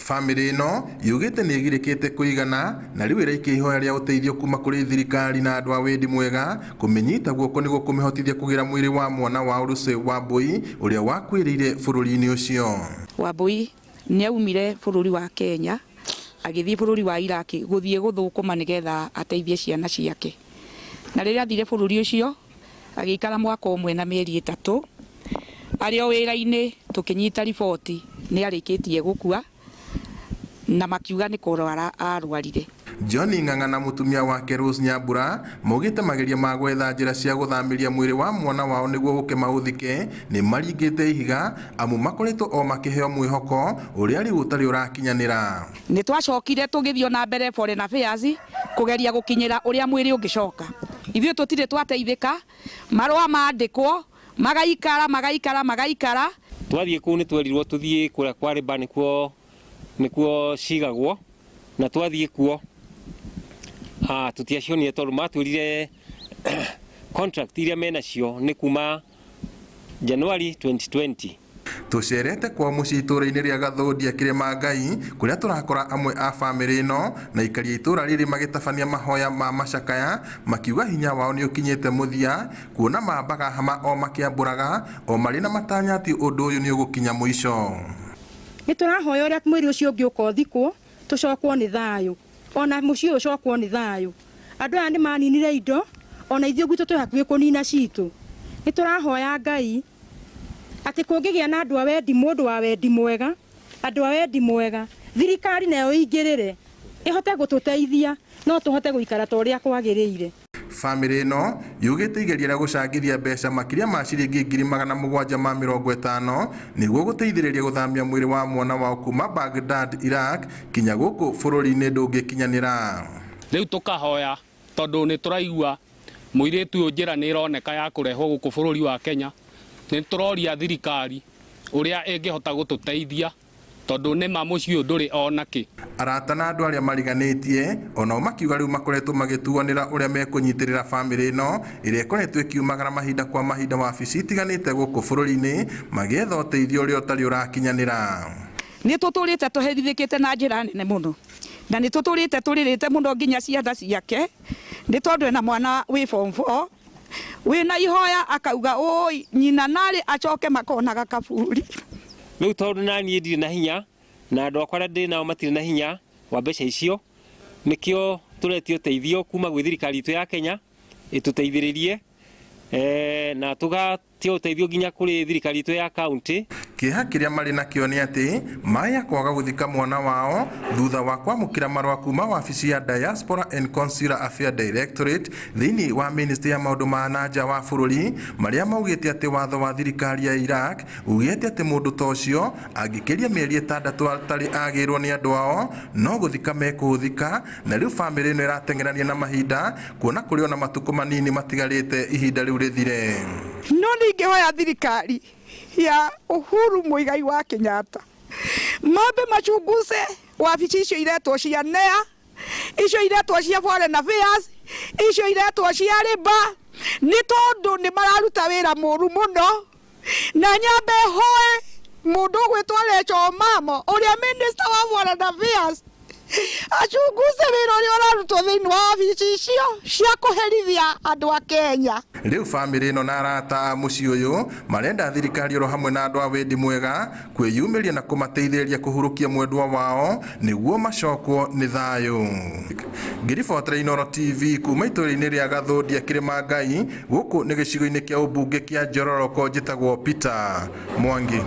Bamĩrĩ ĩno yugĩte nĩ ĩgirĩkĩte kũigana na rĩu ĩraikia ihoya rĩa ũteithio kuma kũrĩ thirikari na andũ a wendi mwega kũmĩnyita guoko nĩguo kũmĩhotithia kũgĩra mwĩrĩ wa mwana wao Lucy Wambui ũrĩa wakuĩrĩire bũrũri-inĩ ũcio. Wambui nĩ aumire bũrũri wa Kenya agĩthiĩ bũrũri wa Iraq gũthiĩ gũthũkũma nĩgetha ateithie ciana ciake. Na rĩrĩa athire bũrũri ũcio agĩikara mwaka ũmwe na mĩeri 3 arĩ o wĩra-inĩ, tũkĩnyita riboti nĩ arĩkĩtie gũkua na makiuga nĩ kũrwara arwarire. John Ng'ang'a na mũtumia wake Rose Nyambura maugĩte mageria ma gwetha njĩra cia gũthamĩria mwĩrĩ wa mwana wao nĩguo ũke maũthike nĩ maringĩte ihiga amu makoretwo o makĩheo mwĩhoko ũrĩa rĩu ũtarĩ ũrakinyanĩra. Nĩ twacokire tũgĩthiĩ na mbere Foreign Affairs kũgeria gũkinyĩra ũrĩa mwĩrĩ ũngĩcoka. Ithuĩ tũtirĩ twateithĩka, marũa mandĩkwo magaikara magaikara magaikara. Twathiĩ kũu nĩ twerirwo tũthiĩ kũrĩa kwa Rĩba nĩkuo cigagwo, na twathiĩ kuo tũtiacionire tondũ matwĩrire contract iria menacio nĩ kuma January 2020. Tũcerete kwao mũciĩ itũũra-inĩ rĩa Gathũndia Kĩrĩma Ngai kũrĩa tũrakora amwe a bamĩrĩ ĩno na aikari a itũũra rĩrĩ magĩtabania mahoya ma macakaya makiuga hinya wao nĩ ũkinyĩte mũthia kuona mambaga hama o makĩambũraga o marĩ na matanya atĩ ũndũ ũyũ nĩ ũgũkinya mũico. Nĩ tũrahoya ũrĩa mwĩrĩ ũcio ũngĩ ũka ũthikwo tũcokwo nĩ thayũ, ona mũciĩ ũyũ ũcokwo nĩ thayũ. Andũ aya nĩ maninire indo, ona ithuĩ gwitũ twĩ hakuhĩ kũnina citũ. Nĩ tũrahoya Ngai atĩ kũngĩgĩa na andũ a wendi, mũndũ wa wendi mwega, andũ a wendi mwega, thirikari nayo ĩingĩrĩre ĩhote gũtũteithia no tũhote gũikara ta ũrĩa kwagĩrĩire. Bamĩrĩ ĩno yugĩte igeria rĩa gũcangithia mbeca makĩria ma ciringi 750,000 nĩguo gũteithĩrĩria gũthamia mwĩrĩ wa mwana wao kuma Baghdad, Iraq kinya gũkũ bũrũri-inĩ ndũngĩkinyanĩra. Rĩu tũkahoya tondũ nĩ tũraigua mũirĩtu ũyũ njĩra nĩ ĩroneka ya kũrehwo gũkũ bũrũri wa Kenya, nĩ tũroria thirikari ũrĩa ĩngĩhota gũtũteithia tondũ nĩ ma mũciĩ ũyũ ndũrĩ ona kĩ. Arata na andũ arĩa mariganĩtie onao makiuga rĩu makoretwo magĩtuanĩra ũrĩa mekũnyitĩrĩra bamĩrĩ ĩno ĩrĩa ĩkoretwo ĩkiumagara mahinda kwa mahinda wabici itiganĩte gũkũ bũrũri-inĩ magĩetha ũteithio ũrĩa ũtarĩ ũrakinyanĩra. Nĩ tũtũrĩte tũherithĩkĩte na njĩra nene mũno na nĩ tũtũrĩte tũrĩrĩte mũno nginya ciana ciake nĩ tondũ ena mwana wĩ form 4 wĩna ihoya akauga ũi nyina narĩ acoke makonaga kaburi. Rĩu tondũ na niĩ ndirĩ na hinya na andũ akwa arĩa ndĩ nao matirĩ na hinya wa mbeca icio, nĩkĩo tũretia ũteithio kuma gwĩ thirikari itũ ya Kenya ĩtũteithĩrĩrie na tũgatia ũteithio nginya kũrĩ thirikari itũ ya county. Kĩeha kĩrĩa marĩ nakĩo nĩ atĩ maya kwaga gũthika mwana wao thutha wa kwamũkĩra marũa kuma wabici ya Diaspora and Consular Affairs Directorate thĩinĩ wa ministry ya maũndũ ma na nja wa bũrũri marĩa maugĩte atĩ watho wa thirikari ya Iraq ugĩte atĩ mũndũ ta ũcio angĩkĩria mĩeri 6 atarĩ agĩrwo nĩ andũ ao no gũthika mekũũthika, na rĩu bamĩrĩ ĩno ĩrateng'erania na mahinda kuona kũrĩ ona matukũ manini matigarĩte ihinda rĩu rĩthire. No ningĩhoya thirikari ya Uhuru Muigai wa Kenyatta mambe machunguze wabici icio iretwo cia NEA, icio iretwo cia Foreign Affairs, icio iretwo cia Labour, nĩ tondũ nĩ mararuta wĩra mũru mũno. Na nyambe hoe mũndũ ũgwĩtwo Rachel Omamo ũrĩa minister wa Foreign Affairs achunguze wĩra ũrĩa ũrarutwo thĩinĩ wa wabici icio cia kũherithia andũ a Kenya. Rĩu bamĩrĩ ĩno na arata a mũciĩ ũyũ marenda thirikari oro hamwe na andũ a wendi mwega kwĩyumĩria na kũmateithĩrĩria kũhurũkia mwendwa wao nĩguo macokwo nĩ thayũ. Ngĩribotera Inooro TV kuma itũũra-inĩ rĩa Gathũndia Kĩrĩma Ngai gũkũ nĩ gĩcigo-inĩ kĩa ũmbunge kĩa Njororoko, njĩtagwo Peter Mwangi.